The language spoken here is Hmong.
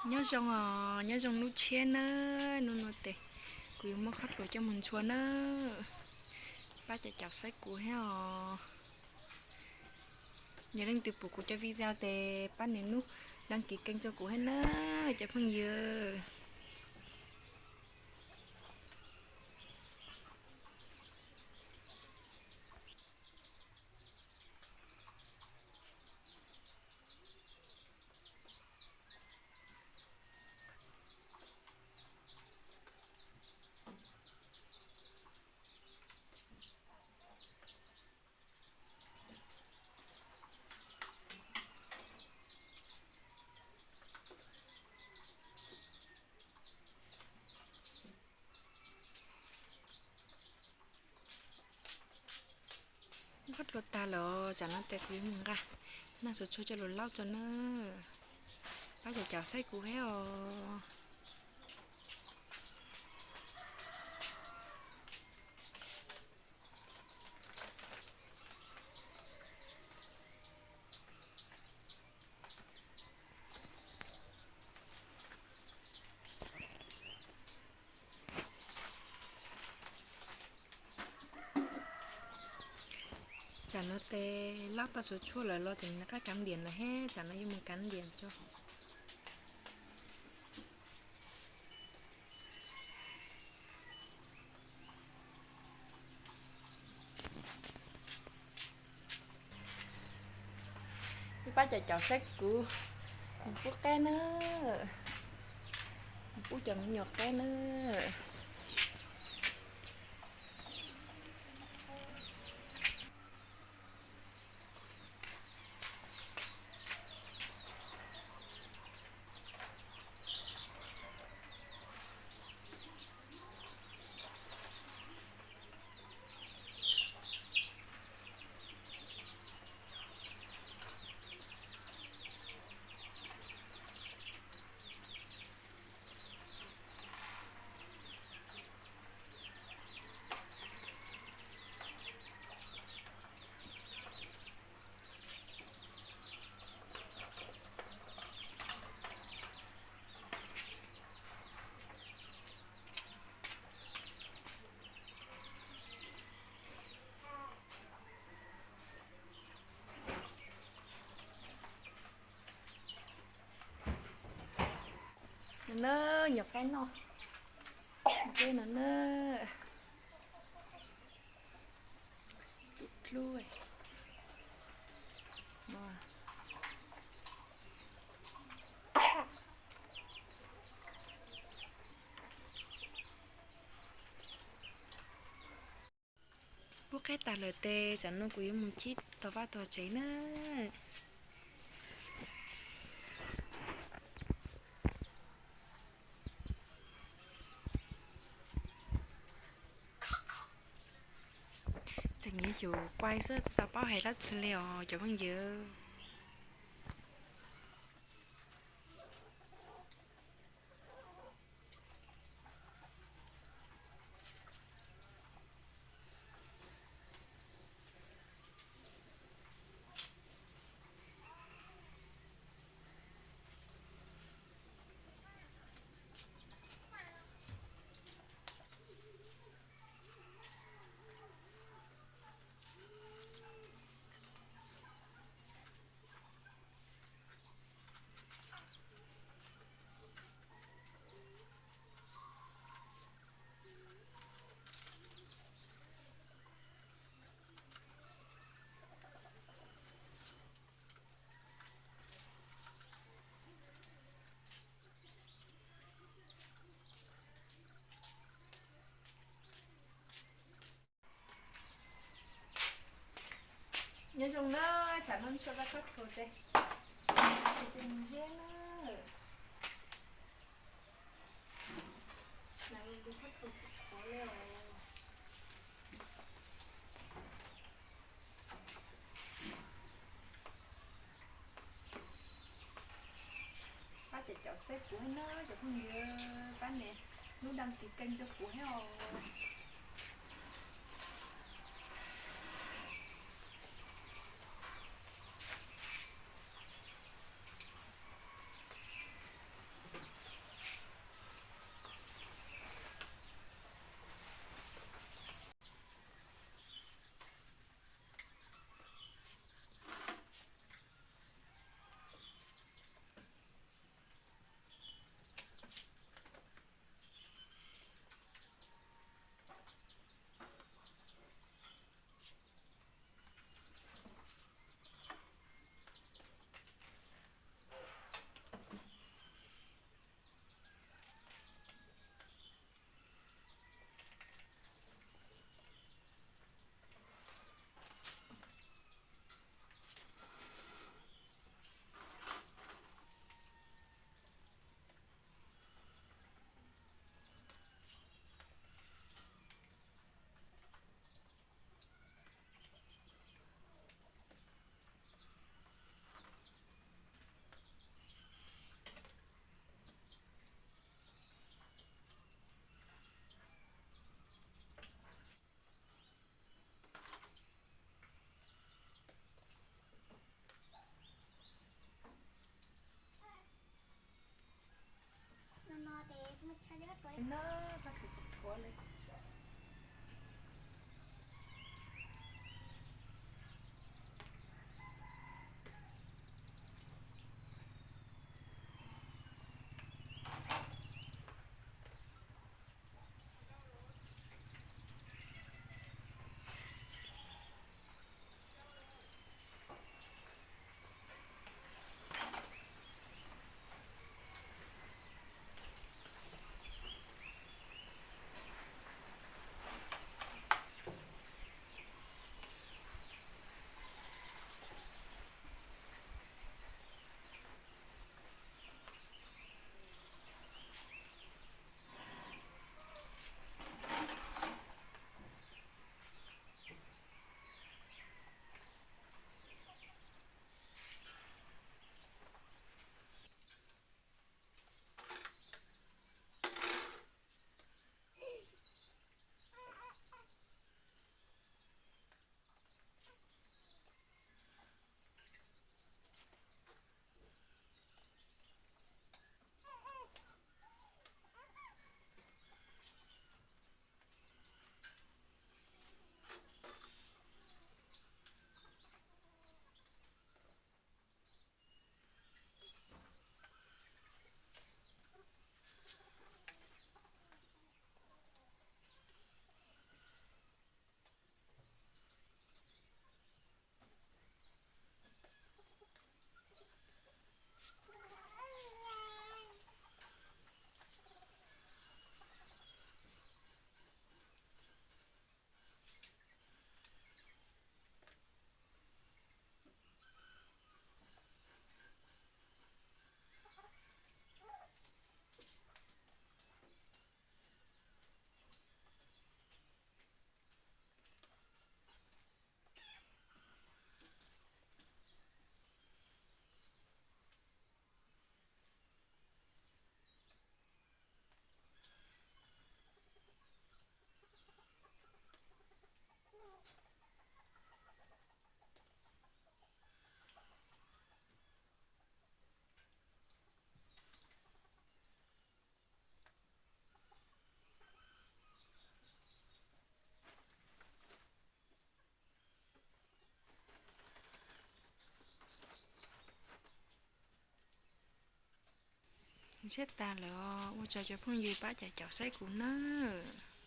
Nyob zoo os, nyob zoo hnub tshiab nawb. Hnub no tes kuv yuav muab khob hluas coj mus ntxhua nawb. Pab caum caum saib kuv thiab os. Yog leej twg pum kuv cov video tes pab nias nub đăng ký kênh rau kuv thiab nawb cov phooj ywg. Khob hluas tag lawm, tsam no tes kuv yuav mus nqa naj xuv tshuaj coj los laub tso nawb. Pab caum caum saib kuv thiab os. Tsam no tes laub tau xuv tshuaj lawm los tseem nqa kav liam lawm thiab, tsam no yuav mus kav liam tso. Pab caum caum saib kuv, pub qaib nawb, pub cov me nyuam qaib nawb. No na, nyuam qaib noj. Dej no na. Dub dlub. Pub qaib tas lawm tes tsam no kuv yuav mus chib tog vaj tog tsev na. Tseem yuav xyuas quaj xwb tsis tau paub hais dab tsi li os cov phooj ywg. Nyob zoo na, tsam no tso tau khob hluas tes, tes mus zeb na. Nas tus khob hluas tsis qhuav li os. Pab caum caum saib kuv thiab na cov phooj ywg, pab nias nub đăng ký kênh rau kuv thiab os. No, txoj kev tsis thuav li. Siab tag lawm os, ua tsaug cov phooj ywg pab caum caum saib kuv nawb.